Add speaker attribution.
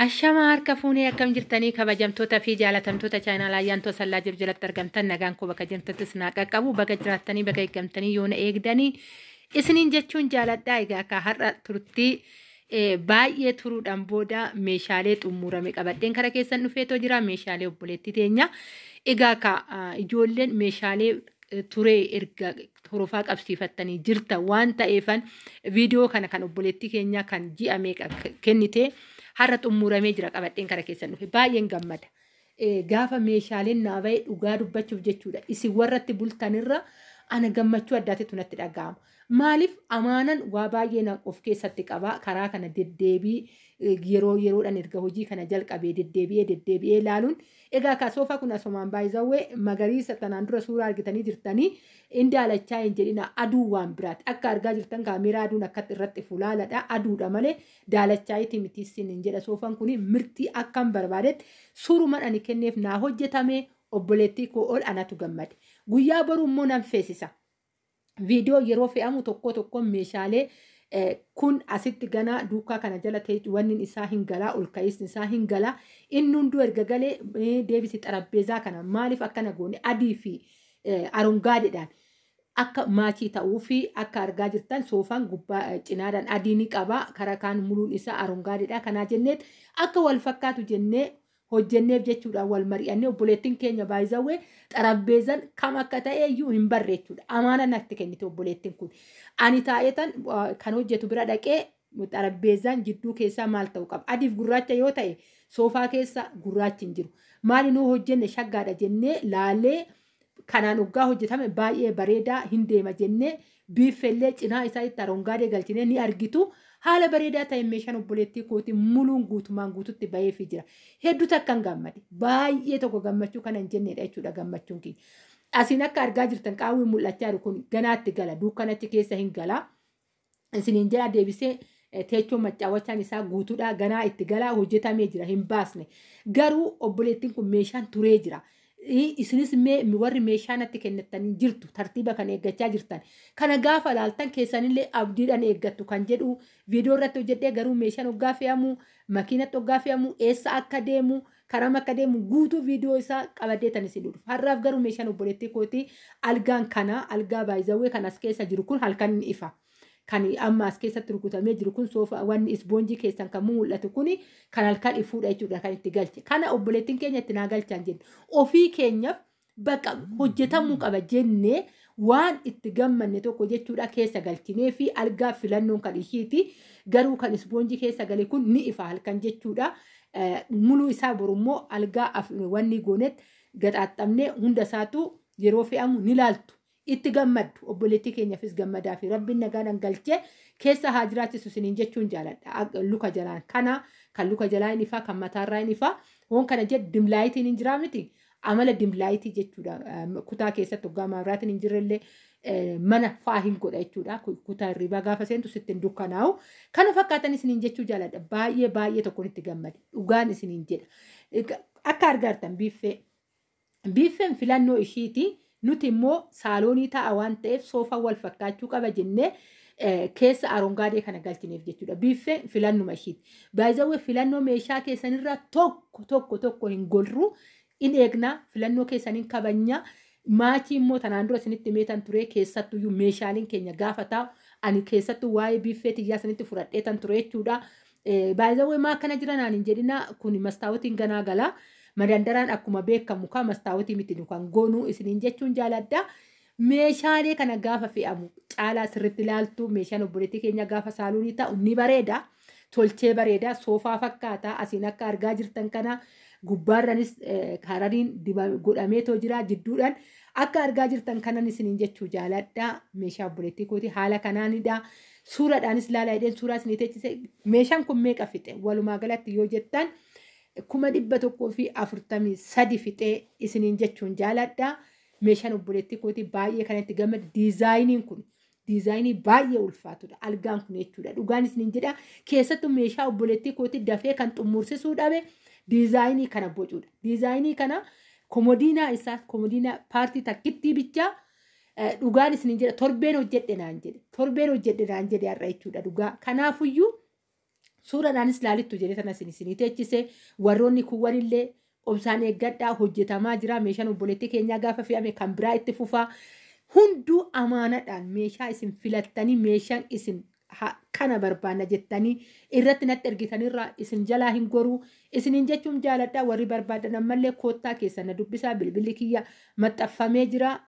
Speaker 1: Ashamaa harka fuunee akkam jirtanii kabajamtoota fi jaalatamtoota chaayinaa Ayyaantoo Sallaa jiru jalatti argamtan nagaan koo bakka jirtanittis naa qaqqabu baga jiraattanii baga eeggamtanii yoona eegdanii isiniin jechuun jaaladhaa. Egaa akka har'a turtii baay'ee turuudhaan booda meeshaalee xumurame qabadheen kara keessan dhufeetoo jira meeshaalee obboleettii teenya. Egaa akka ijoolleen meeshaalee turee erga horofaa qabsiifattanii jirta waan ta'eefan viidiyoo kana kan obboleettii keenya kan ji'a meeqa kennite har'a xumuramee jira qabadheen kara keessan dhufe baay'een gammada. Gaafa meeshaaleen naa ba'e dhugaa dubbachuuf jechuudha. Isin warratti bultanirra ana gammachuu addaatitu natti dhaga'ama. Maaliif amaanan waa baay'ee na of keessatti qaba. Karaa kana deddeebii yeroo yeroodhaan erga hojii kana jalqabee deddeebi'ee deddeebi'ee ilaaluun egaa ka soofaa kun asumaan baay'izawwee magariisa tanaan dura suuraa argitanii jirtanii indaalachaa hin jedhina aduu waan biraati. Akka argaa jirtan kaameeraa aduun akkatti irratti fulaaladha. Aduudha malee daalachaa itti miti isin hin jedha. Soofaan kun mirtii akkam barbaadetti suurumaan ani kenneef naa hojjetame obboleettii koo ol anatu gammade. Guyyaa boruu immoo nan feesisa. Viidiyoo yeroo fe'amu tokko tokko meeshaalee kun asitti ganaa duukaa kana jala ta'e wanni isaa hin galaa ol ka'iisni isaa hin galaa inni hunduu erga galee deebisi xarapheezaa kana maaliif akkana goone adii fi arongaadheedhaan akka maachii ta'uu fi akka argaa jirtan soofaan gubbaa cinaadhaan adii ni qaba karaa kaan muluun isaa arongaadheedha kanaa jenneet akka wal fakkaatu jennee hojjenneef jechuudha wal mari'annee obboleettiin keenya baay'izawwee xarapheezaan kam akka ta'e iyyuu hin barre jechuudha. Amaana natti kennite obboleettiin kun. Ani taa'eetan kan hojjetu bira dhaqee xarapheezaan jidduu keessaa maal ta'uu qaba. Adiif gurraacha yoo ta'e soofaa keessa gurraachi hin jiru. Maali nuu hojjenne shaggaadha jennee laalee kanaan hoggaa hojjetame baay'ee bareedaa hin deema jennee biiffellee cinaa isaa itti arongaadee galchinee ni argitu. Haala bareedaa ta'e meeshaan obboleettii kootii muluun guutumaan guututti baheefii jira. Hedduu takkan gammade. Baay'ee tokko gammachuu kana hin jennedha jechuudha gammachuun kiyya. Asiin akka argaa jirtan qaawwi mul'achaa jiru kun ganaatti gala. Dukkanatti keessa hin gala. Isiniin jala deebisee teechoo maccaawwachaan isaa guutuudha. Ganaa itti galaa hojjetamee jira hin baasne. Garuu obboleettiin kun meeshaan turee jira. Isinis warri meeshaa natti kennattanii jirtu tartiiba kan eeggachaa jirtan. Kana gaafa laaltan keessanillee abdiidhaan eeggattu kan jedhu viidiyoo irratti hojjedhee garuu meeshaan hoggaa fe'amu makiinatti hoggaa fe'amu eessa akka deemu karam akka deemu guutuu viidiyoo isaa qabadee tan isin dhufu. Har'aaf garuu meeshaan obboleettii kootii algaan kana algaa baay'izawwee kan as keessa jiru kun halkan ifa. Kan amma as keessatti rukutamee jiru kun soofa wanni isboonjii keessan kan mul'atu kuni kan halkan ifuudha jechuudha kan itti galche. Kana obboleettiin keenya itti naa galchaan jennu. Ofii keenyaaf bakka hojjetamuu qaba jennee waan itti gammanne tokko jechuudha keessa galchinee fi algaa filannoon kan ishiiti. Garuu kan isboonjii keessa gale kun ni ifa halkan jechuudha. Muluu isaa borummoo algaa wanni goonetti gaxaaxxamnee hunda isaatu yeroo fe'amu ni laaltu. Itti gammaddu obboleettii keenyaafis gammadaa fi rabbiin nagaan galchee keessa haa jiraachisu isiniin jechuun jaaladha. Luka jalaan kana kan luka jalaa hin ifaa kan mataarraa hin ifaa waan kana jedhu dimlaayitiin hin jiraa miti amala dimlaayitii jechuudha. Kutaa keessatti hoggaa maabiraatiin hin jirrellee mana fa'aa hin godha jechuudha. Kutaa hirribaa gaafa seentu sitti hin dukkanaa'u. Kana fakkaatan isiniin jechuu jaaladha. Baay'ee baay'ee tokkoon itti gammade dhugaan isiniin jedha. Akka argaartan biiffee. Biiffeen filannoo ishiiti. Nuti immoo saaloonii ta'a waan ta'eef soofaa wal fakkaachuu qaba jennee keessa arongaadee kana galchineef jechuudha. Biiffeen filannuma ishiiti. Baay'izawwee filannoo meeshaa keessanirraa tokko tokko tokko hin golru. In eegnaa filannoo keessaniin kabajnaa. Maachii immoo tanaan dura isinitti meetan ture keessattuyyuu meeshaaleen keenya gaafa taa'u ani keessattuu waa'ee biiffee xiyyaa isinitti fudhadhee tan ture jechuudha. Baay'izawwee maa akkana jiran ani hin jedhina kun mastaawotiin ganaa galaa. Madandaraan akkuma beekamu kan mastaawotii miti nu kan goonuu isiniin jechuun jaaladha. Meeshaalee kana gaafa fe'amu caalaa sirriitti ilaaltu meeshaan obboleettii keenya gaafa saaloonii ta'u ni bareeda. Tolchee bareeda soofaa fakkaata asiin akka argaa jirtan kana gubbaarranis karariin godhameetoo jira jidduudhaan akka argaa jirtan kanan isiniin jechuu jaaladha. Meeshaa obboleettii kooti haala kanaanidha. Suuraadhaanis ilaalaa jedheen suuraa isinii teechise meeshaan kun meeqa fixe walumaa galatti yoo jettan 143,000 fixee isiniin jechuun jaaladha. Meeshaan obboleettii kootii baay'ee kan itti gammadu diizaayiniin kun diizaayinii baay'ee ulfaatudha. Algaan kun jechuudha. Dhugaan isiniin jedha keessattuu meeshaa obboleettii kootii dafee kan xumursisuu dhabe diizaayinii kana bocuudha. Diizaayinii kana komodiinaa isaa komodiinaa paartii takkittii bichaa dhugaan isiniin jedha torbeen hojjedhe naan jedhe. Torbeen hojjedhe naan jedhe har'a jechuudha dhugaa. Kanaafuyyuu Suuraadhaanis laalittu jedhee tana isin isinii teechise. Warroonni kuuwwanillee obsaan eeggadhaa, hojjetamaa jira. Meeshaan obboleettii keenyaa gaafa fe'ame kan biraa itti fufaa. Hunduu amaanadhaan meeshaa isin filattanii, meeshaan isin kana barbaanna jettanii irratti natti ergitanirraa isin jalaa hin goruu isiniin jechuun jaaladhaa. Warri barbaadan ammallee koottaa keessan na dubbisaa, bilbilli kiyya maxxanfamee jira.